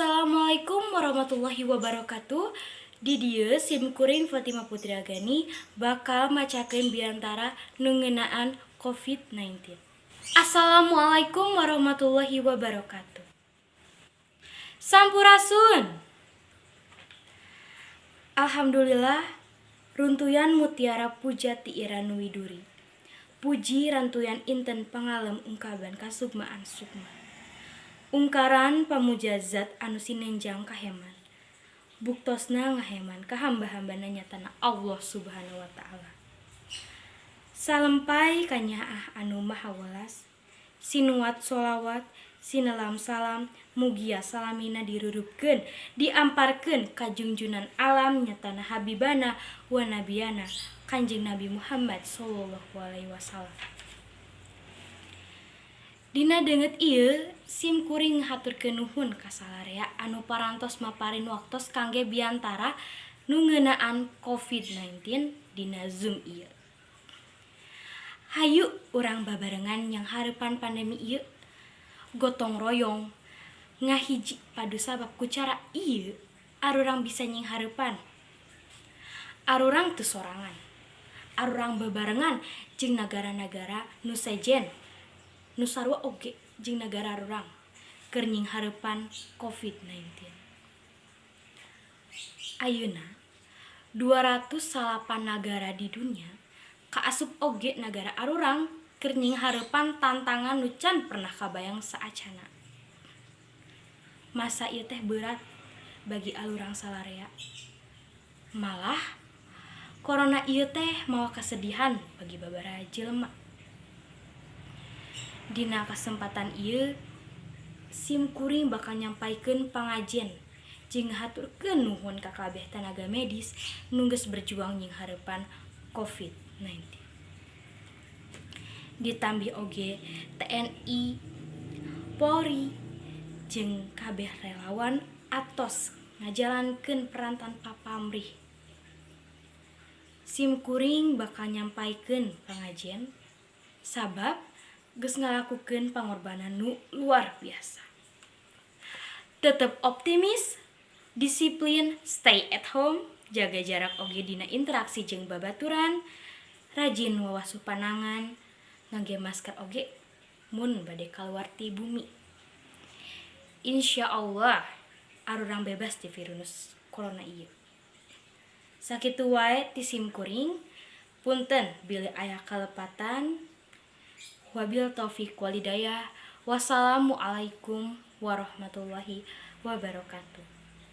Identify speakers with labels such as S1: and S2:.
S1: Assalamualaikum warahmatullahi wabarakatuh. Di dieu sim kuring Fatimah Putri Agani bakal macakeun biantara nu ngeunaan COVID-19. Assalamualaikum warahmatullahi wabarakatuh. Sampurasun. Alhamdulillah, runtuyan mutiara puja ti Ira Widuri. Puji rantuyan inten pangalem ungkaban kasukmaan sukma. Ungkaran pamuja zat anu sinenjang kaheman. Buktosna ngaheman ka hamba-hambana, nyatana Allah Subhanahu wa Ta'ala. Salempay kanyaah anu maha welas, sinuat solawat, sinelam salam, mugia salamina dirurupkeun, diamparkeun ka junjunan alam, nyatana habibana wa nabiyana Kanjeng Nabi Muhammad sallallahu alaihi wasallam. Dina deungeut ieu sim kuring ngahaturkeun nuhun ka salarea anu parantos maparin waktos kangge biantara nu ngeunaan COVID-19 dina Zoom ieu. Hayu urang babarengan nyanghareupan pandemi ieu. Gotong royong, ngahiji padu, sabab ku cara ieu arurang bisa nyinghareupan. Arurang teu sorangan. Arurang bebarengan jeung nagara-nagara nu sejen, nu sarua oge jeung nagara arurang keur nyinghareupan COVID-19. Ayeuna 209 nagara di dunya, kaasup oge nagara arurang, keur nyinghareupan tantangan nu can pernah kabayang saacana. Masa ieu teh berat bagi arurang salarea. Malah corona ieu teh mawa kesedihan bagi babaraha jelema. Dina kasempatan ieu sim kuring bakal nyampaikeun pangajen jeung ngahaturkeun nuhun ka kabeh tenaga medis nu geus berjuang nyinghareupan COVID-19. Ditambih oge TNI, Polri, jeung kabeh relawan atos ngajalankeun peran tanpa pamrih. Sim kuring bakal nyampaikeun pangajen sabab geus ngalakukeun pangorbanan nu luar biasa. Tetep optimis, disiplin, stay at home, jaga jarak oge dina interaksi jeung babaturan, rajin wawasuh panangan, ngangge masker oge mun bade kaluar ti bumi. Insya Allah arurang bebas ti virus corona ieu. Sakitu wae ti sim kuring, punten bilih aya kalepatan. Wabil taufik walhidayah. Wassalamualaikum warahmatullahi wabarakatuh.